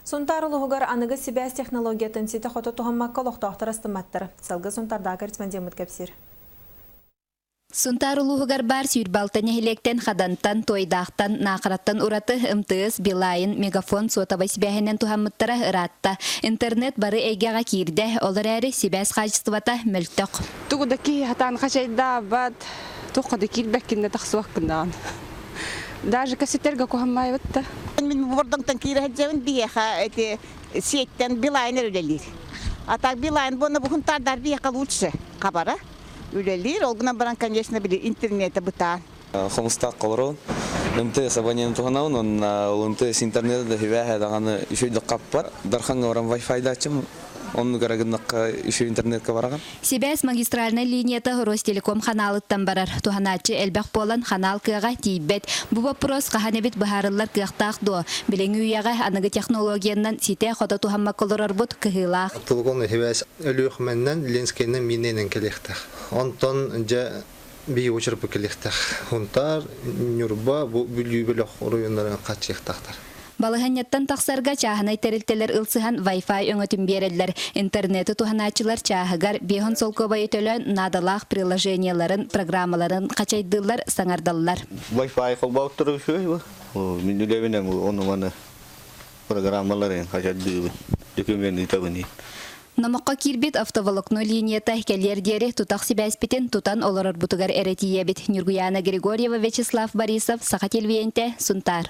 Сунтаар улууһугар аныгы сибээс технологиятын ситэ-хото туһаммакка олохтоохтор астымматтар. Салгыы Сунтаардааҕы корреспондеммыт кэпсиир. Сунтаар улууһугар баар 26 нэһилиэктэн Хадантан, Туойдаахтан, Наахараттан ураты МТС, Билайн, Мегафон суотабай сибээһинэн туһаммыттара ыраатта. Интернет бары эйгэҕэ киирдэ, ол эрээри сибээс хаачыстыбата мөлтөх. Тугу да киһи хатаан хачайдаабат, туохха да киирбэккин да тахсыбаккын даҕаны. Даже кассетерга куһаммаайбыт да. Мин Бордоҥтон киирэ сылдьабын биһиэхэ эти сиэттэн Билайн үлэлиир. А так Билайн буонна бу Хунтаардар биһиэхэ лучше хабара үлэлиир. Ол гынан баран, конечно, били интернета бытаан. Хомустаах олорон МТС абонент туһанабын уонна ол МТС интернета да үбээһэ даҕаны үчүгэйдик хаппат. Дархаҥҥа баран Wi-Fi-дааччым оннук эрэ гыннахха үчүгэй интернетка бараҕын. Сибээс магистральнай линията Ростелеком ханаалыттан барар. Туһанааччы элбэх буолан, ханаал кыаҕа тиийбэт. Бу боппуруос хаһан эбит быһаарыллар кыахтаах дуо? Билиҥҥи үйэҕэ аныгы технологиянан ситэ-хото туһаммакка олорорбут кыһыылаах. Тылгын сибээс Өлүөхүмэннэн, Ленскэйинэн, Миинэйинэн кэлиэхтээх. Онтон дьэ биһиги очерпу кэлиэхтээх. Хунтаар, Ньурба бу Бүлүү бөлөх оройуоннарын хааччыйыахтаахтар. Балаһыанньаттан тахсарга чааһынай тэрилтэлэр ылсыһан Wi-Fi өҥөтүн биэрэллэр. Интернети туһанааччылар чааһыгар биэһон солкуобайы төлөөн наадалаах приложениеларын, программаларын хачайдыыллар, саҥардаллар. Wi-Fi холбообуттара үчүгэй бу. Мин үлэбинэн ону-маны программаларын хачайдыыбын, документ ыытабын. Номоххо киирбит автоволокно линията кэлиэр диэри тутах сибээспитин тутан олорорбутугар эрэ тиийэбит. Ньургуйаана Григорьева, Вячеслав Борисов, Саха телевидениетэ, Сунтаар.